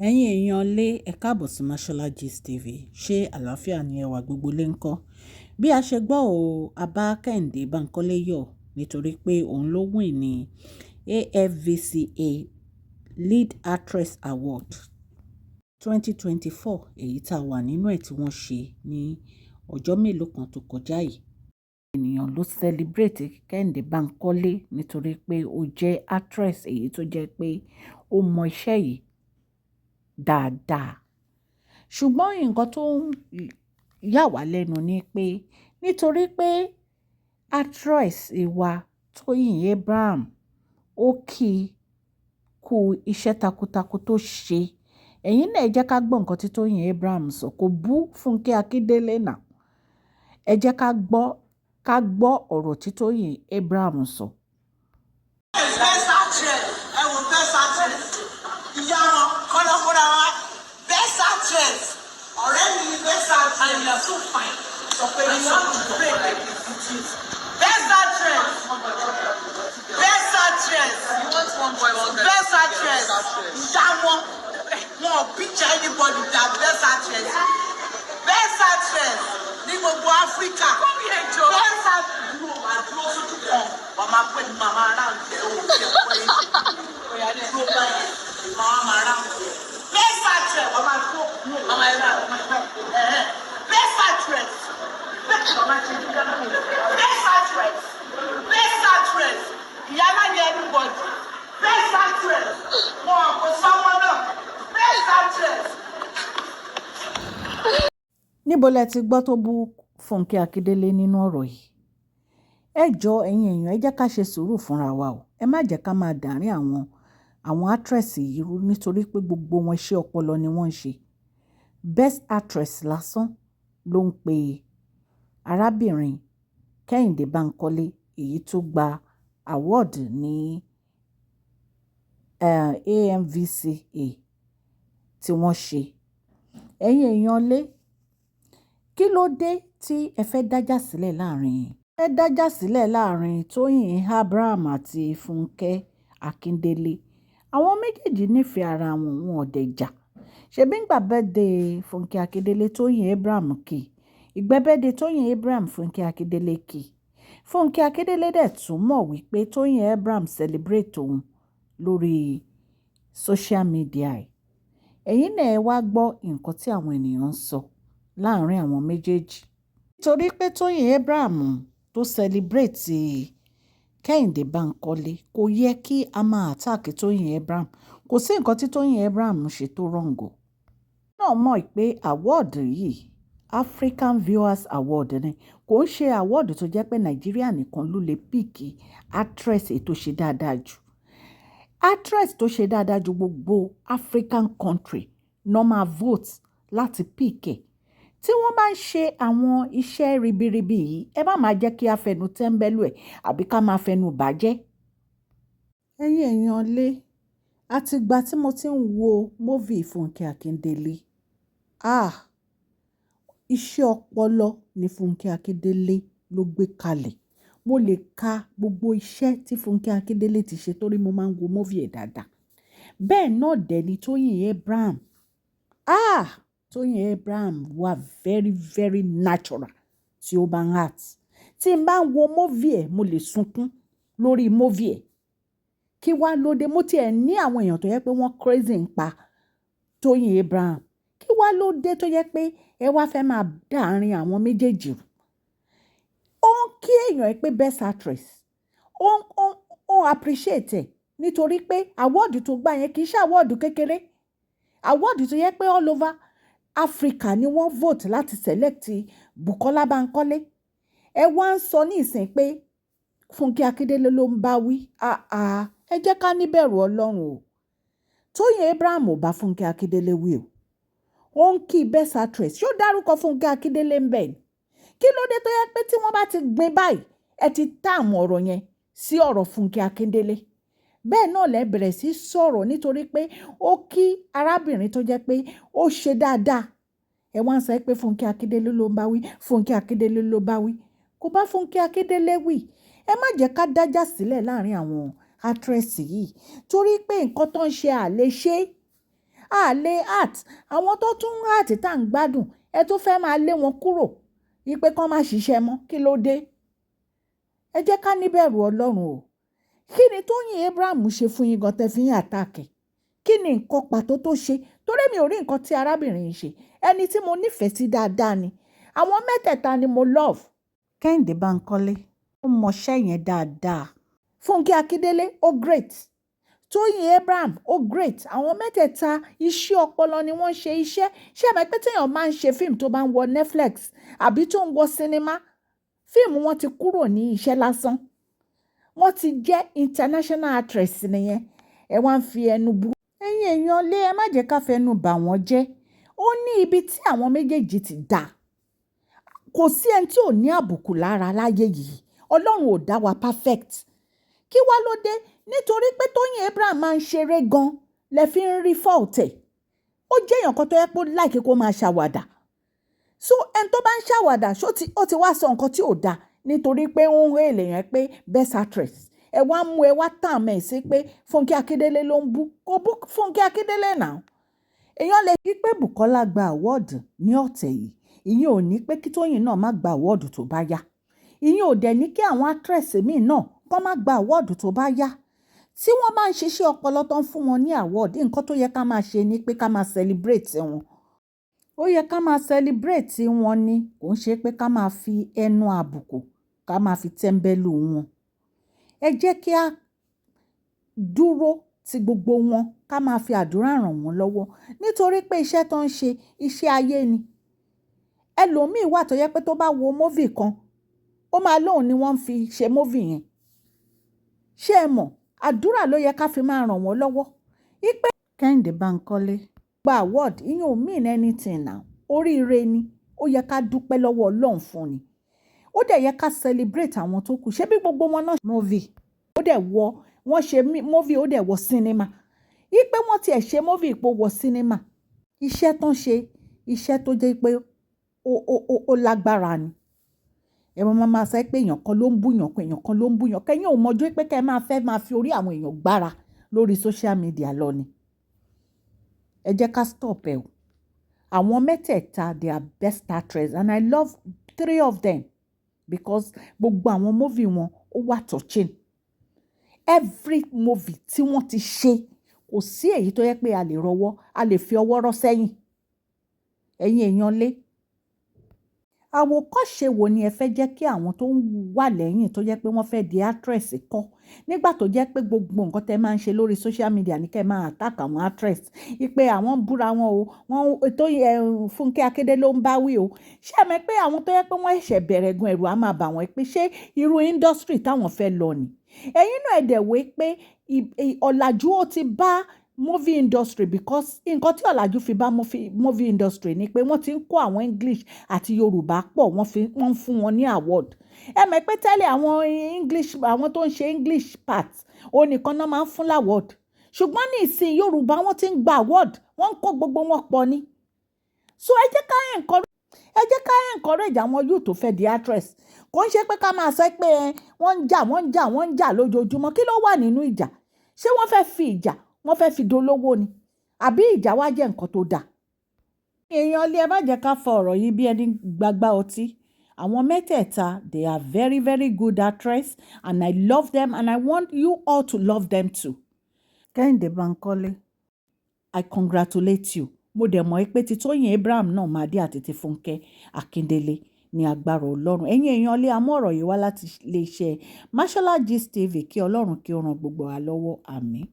Ẹ̀yin èèyàn lé, ẹ káàbọ̀ sí Mashola Gist TV. Ṣé àlàáfíà ni ẹwà gbogbo lè ń kọ́? Bí a ṣe gbọ́ o, a bá Kẹ́hìndé Bánkọ́lé yọ̀ nítorí pé òun ló win ní AFVCA Lead Actress Award 2024, èyí tá a wà nínú ẹ̀ tí wọ́n ṣe ní ọjọ́ mélòó kan tó kọjá yìí. Ènìyàn ló celebrate Kẹ́hìndé Bánkọ́lé nítorí pé ó jẹ́ actress èyí tó jẹ́ pé ó mọ iṣẹ́ yìí dáadáa. Ṣùgbọ́n nǹkan tó ń yà wá lẹ́nu ni pé nítorí pé actress wa Tóyìn Abraham ó kí kú iṣẹ́ takuntakun tó ṣe. Ẹ̀yin náà, ẹ jẹ́ ká gbọ́ nǹkan tí Tóyìn Abraham sọ. Kò bú Fúnkẹ́ Akíndélé náà. Ẹ jẹ́ ká gbọ́ ọ̀rọ̀ tí Tóyìn Abraham sọ. Best actress, ẹ wo best actress, ìyá wọn kọ́lọ́kọ́lá wa, best actress, ọ̀rẹ́ mi ni best actress. And you are so fine. Sọ pé you have to pray like this. Best actress, best actress. You want one boy, one girl. Best actress, ìyá wọn, wọn ò picture anybody than best actress, best actress ní gbogbo Áfíríkà. Come here, Joe. Best actress, dúró, máa dúró sójú kan, wàá máa pè ní màmá round ẹ̀, ó jẹ́ pé dúró báyìí, màmá máa round ẹ̀. Best actress, wàá máa dúró Mama ẹ̀ náà. Best actress, best, best actress, best actress, ìyálà yẹ anybody, best actress, wọn kò sọmọ náà, best actress. Níbo lẹ ti gbọ́ tó bú Fúnkẹ́ Akíndélé nínú ọ̀rọ̀ yìí? Ẹ jọ, ẹ̀yin èèyàn, ẹ jẹ́ ká ṣe sùúrù fúnra wa o. Ẹ má jẹ́ ká máa dàárín àwọn actress yìí rú nítorí pé gbogbo wọn, iṣẹ́ ọpọlọ ni wọ́n ń ṣe. Best actress lásán ló ń pe arábìnrin Kẹ́hìndé Bánkọ́lé, èyí tó gba award ní AMVCA tí wọ́n ṣe. Ẹ̀yin èèyàn lé, kí ló dé tí ẹ fẹ́ dájà sílẹ̀ láàrin fẹ́ dájà sílẹ̀ láàrin Tóyìn Abraham àti Fúnkẹ́ Akíndélé? Àwọn méjèèjì nífẹ̀ẹ́ ara wọn, wọn ò dẹ̀ jà. Ṣebí nígbà birthday Fúnkẹ́ Akíndélé, Tóyìn Abraham kì í. Ìgbà birthday Tóyìn Abraham, Fúnkẹ́ Akíndélé kì í. Fúnkẹ́ Akíndélé dẹ̀ tún mọ̀ wípé Tóyìn Abraham celebrate òun lórí social media ẹ̀. Ẹ̀yin náà, ẹ wá gbọ́ nǹkan tí àwọn ènìyàn ń sọ láàárín àwọn méjèèjì. Nítorí pé Tóyìn Abraham tó celebrate Kẹ́hìndé Bánkọ́lé, kò yẹ kí a máa attack Tóyìn Abraham. Kò sí nǹkan tí Tóyìn Abraham ṣe tó wrong o. Náà mọ̀ pé award yìí, African Viewers Award ni. Kò ń ṣe award tó jẹ́ pé Nàìjíríà nìkan ló lè pick actress èyí tó ṣe dáadáa jù. Actress tó ṣe dáadáa jù, gbogbo African country ló máa vote láti pick ẹ̀. Tí wọ́n bá ń ṣe àwọn iṣẹ́ ribiribi yìí, ẹ má máa jẹ́ kí a fẹnu tẹ́ńbẹ́lú ẹ̀ àbí ká máa fẹnu bàjẹ́. Ẹ̀yin èèyàn lé, àti ìgbà tí mo ti ń wo movie Fúnkẹ́ Akíndélé, ah, iṣẹ́ ọpọlọ ni Fúnkẹ́ Akíndélé ló gbé kalẹ̀. Mo lè ka gbogbo iṣẹ́ tí Fúnkẹ́ Akíndélé ti ṣe torí mo máa ń wo movie ẹ̀ dáadáa. Bẹ́ẹ̀ náà dẹ̀ ni Tóyìn Abraham. Ah, Tóyìn Abraham wà very, very natural tí ó bá ń act. Tí n bá ń wo movie ẹ̀, mo lè sunkún lórí movie ẹ̀. Kí wá ló dé? Mo tiẹ̀ ní àwọn èèyàn tó jẹ́ pé wọ́n crazy ń pa Tóyìn Abraham. Kí wá ló dé tó jẹ́ pé ẹ wá fẹ́ máa dá àárín àwọn méjèèjì rú? Ó ń kí èèyàn ẹ pé best actress. Ó appreciate ẹ̀ nítorí pé award tó gbà yẹn kì í ṣe award kékeré. Award tó jẹ́ pé all over Africa ni wọ́n vote láti select Bukola Bankole. Ẹ wá ń sọ ní ìsìn pé Fúnkẹ́ Akíndélé ló ń bá wí. Ah ah, ẹ jẹ́ ká níbẹ̀rù Ọlọ́run o. Tóyìn Abraham ò bá Fúnkẹ́ Akíndélé wí o. Ó ń kí best actress. Ṣé ó dárúkọ Fúnkẹ́ Akíndélé ń bẹ̀ ni? Kí ló dé tó jẹ́ pé tí wọ́n bá ti gbin báyìí, ẹ ti táàmù ọ̀rọ̀ yẹn sí ọ̀rọ̀ Fúnkẹ́ Akíndélé? Bẹ́ẹ̀ náà lẹ bẹ̀rẹ̀ sí sọ̀rọ̀ nítorí pé ó kí arábìnrin tó jẹ́ pé ó ṣe dáadáa. Ẹ wá ń sọ pé Fúnkẹ́ Akíndélé ló ń bá wí, Fúnkẹ́ Akíndélé ló bá wí. Kò bá Fúnkẹ́ Akíndélé wí. Ẹ má jẹ́ ká dájà sílẹ̀ láàrin àwọn actress yìí torí pé nǹkan tó ń ṣe à lè ṣe. A lè act. Àwọn tó tún ń act tá ń gbádùn, ẹ tún fẹ́ máa lé wọn kúrò wípé kán má ṣiṣẹ́ mọ́. Kí ló dé? Ẹ jẹ́ ká níbẹ̀rù Ọlọ́run o. Kí ni Tóyìn Abraham ṣe fún yín gan tẹ́ fi ń attack ẹ̀? Kí ni nǹkan pàtó tó ṣe? Torí mi ò rí nǹkan tí arábìnrin yìí ṣe. Ẹni tí mo nífẹ̀ẹ́ sí dáadáa ni. Àwọn mẹ́tẹ̀ẹ̀ta ni mo love. Kẹ́hìndé Bánkọ́lé, ó mọṣẹ́ yẹn dáadáa. Fúnkẹ́ Akíndélé, ó great. Tóyìn Abraham, ó great. Àwọn mẹ́tẹ̀ẹ̀ta, iṣẹ́ ọpọlọ ni wọ́n ṣe iṣẹ́. Ṣé ẹ mọ̀ pé tí èèyàn máa ń ṣe fíìmù tó bá ń wọ Netflix àbí tó ń wọ sinimá, fíìmù wọn ti kúrò ní iṣẹ́ lásán. Wọ́n ti jẹ́ international actress nìyẹn. Ẹ wá ń fi ẹnu burú. Ẹ̀yin èèyàn lé, ẹ má jẹ́ ká fẹnu bà wọ́n jẹ́. Ó ní ibi tí àwọn méjèèjì ti dà. Kò sí ẹni tí ò ní àbùkù lára láyé yìí. Ọlọ́run ò dá wa perfect. Kí wá ló dé? Nítorí pé Tóyìn Abraham máa ń ṣeré gan, lẹ fi ń rí fault ẹ̀. Ó jẹ́ èèyàn kan tó yẹ pé ó like kó máa ṣàwàdà. So ẹni tó bá ń ṣàwàdà, ṣó ti, ó ti wá sọ nǹkan tí ò da nítorí pé ó ń hail èèyàn pé best actress. Ẹ wá mú ẹ wá tàn mẹ́ sí pé Fúnkẹ́ Akíndélé ló ń bú. Kò bú Fúnkẹ́ Akíndélé now. Èèyàn lè kí pé Bùkọ́lá gba award ní ọ̀tẹ̀ yìí. Ìyẹn ò ní pé kí Tóyìn náà má gba award tó bá yá. Ìyẹn ò dẹ̀ ní kí àwọn actress míì náà kó má gba award tó bá yá. Tí wọ́n bá ń ṣiṣẹ́ ọpọlọ tó ń fún wọn ní award, nǹkan tó yẹ ká máa ṣe ni pé ká máa celebrate wọn. Ó yẹ ká máa celebrate wọn ni, kò ń ṣe pé ká máa fi ẹnu àbùkù ká máa fi tẹ́ńbẹ́lú wọn. Ẹ jẹ́ kí á dúró ti gbogbo wọn, ká máa fi àdúrà ràn wọ́n lọ́wọ́ nítorí pé iṣẹ́ tó ń ṣe, iṣẹ́ ayé ni. Ẹlòmíì wà tó yẹ pé tó bá wo movie kan, ó máa lóhùn ni wọ́n fi ṣe movie yẹn. Ṣé ẹ mọ̀? Àdúrà ló yẹ ká fi máa ràn wọ́n lọ́wọ́. Wípé Kẹ́hìndé Bánkọ́lé gba award, ìyẹn ò mean anything now. Oríire ni. Ó yẹ ká dúpẹ́ lọ́wọ́ Ọlọ́run fún ni. Ó dẹ̀ yẹ ká celebrate àwọn tó kù. Ṣé bí gbogbo wọn náà movie, ó dẹ̀ wọ, wọ́n ṣe movie, ó dẹ̀ wọ cinema. Wípé wọ́n ti ẹ̀ ṣe movie pé ó wọ cinema. Iṣẹ́ tó ń ṣe, iṣẹ́ tó jẹ́ pé ó lágbára ni. Ẹ máa máa sọ pé èèyàn kan ló ń bú èèyàn kan, èèyàn kan ló ń bú èèyàn kan. Ẹ̀yin ò mọ̀jú pé kí ẹ máa fẹ́ máa fi orí àwọn èèyàn gbára lórí social media lọ ni. Ẹ jẹ́ ká stop ẹ o. Àwọn mẹ́tẹ̀ẹ̀ta, they are best actress and I love three of them because gbogbo àwọn movie wọn ó wà touching. Every movie tí wọ́n ti ṣe, kò sí èyí tó yẹ pé a lè rọwọ́, a lè fi ọwọ́ rọ́ sẹ́yìn. Ẹ̀yin èèyàn lé, àwòkọ́ṣe wo ni ẹ fẹ́ jẹ́ kí àwọn tó wà lẹ́yìn tó jẹ́ pé wọ́n fẹ́ di actress kọ́? Nígbà tó jẹ́ pé gbogbo nǹkan tẹ máa ń ṣe lórí social media ní kí ẹ máa attack àwọn actress. Wípé àwọn ń búra wọn o, wọ́n tó yẹ Fúnkẹ́ Akíndélé ló ń bá wí o. Ṣé ẹ mọ̀ pé àwọn tó jẹ́ pé wọ́n ṣẹ̀ṣẹ̀ bẹ̀rẹ̀ gan ẹ̀rù á máa bà wọ́n pé ṣé irú industry táwọn fẹ́ lọ ni? Ẹ̀yin náà ẹ dẹ̀ wò pé ọ̀làjú ó ti bá movie industry because nǹkan tí ọ̀làjú fi bá movie industry ni pé wọ́n ti ń kó àwọn English àti Yorùbá pọ̀, wọ́n fi, wọ́n ń fún wọn ní award. Ẹ mọ̀ pé tẹ́lẹ̀ àwọn English, àwọn tó ń ṣe English part, òun nìkan náà máa ń fún l'award. Ṣùgbọ́n ní ìsìn Yorùbá wọ́n ti ń gba award, wọ́n ń kó gbogbo wọn pọ̀ ni. So ẹ jẹ́ ká encourage àwọn youth tó fẹ́ di actress. Kò ń ṣe pé ká máa sọ pé wọ́n ń jà, wọ́n ń jà, wọ́n ń jà lójoojúmọ́. Kí ló wà nínú ìjà? Ṣé wọ́n fẹ́ fi ìjà, wọ́n fẹ́ fi dolówó ni? Àbí ìjà wá jẹ́ nǹkan tó da? Èèyàn lé, ẹ má jẹ́ ká fọ ọ̀rọ̀ yìí bí ẹni gbagba ọtí. Àwọn mẹ́tẹ̀ẹ̀ta, they are very very good actress and I love them and I want you all to love them too. Kẹ́hìndé Bánkọ́lé, I congratulate you. Mo dẹ̀ mọ̀ pé tí Tóyìn Abraham náà máa dé àti ti Fúnkẹ́ Akíndélé ní agbára Ọlọ́run. Ẹ̀yin èèyàn lé, a mú ọ̀rọ̀ yìí wá láti ilé iṣẹ́ Mashola Gist TV. Kí Ọlọ́run kí ó ran gbogbo wa lọ́wọ́. Àmín.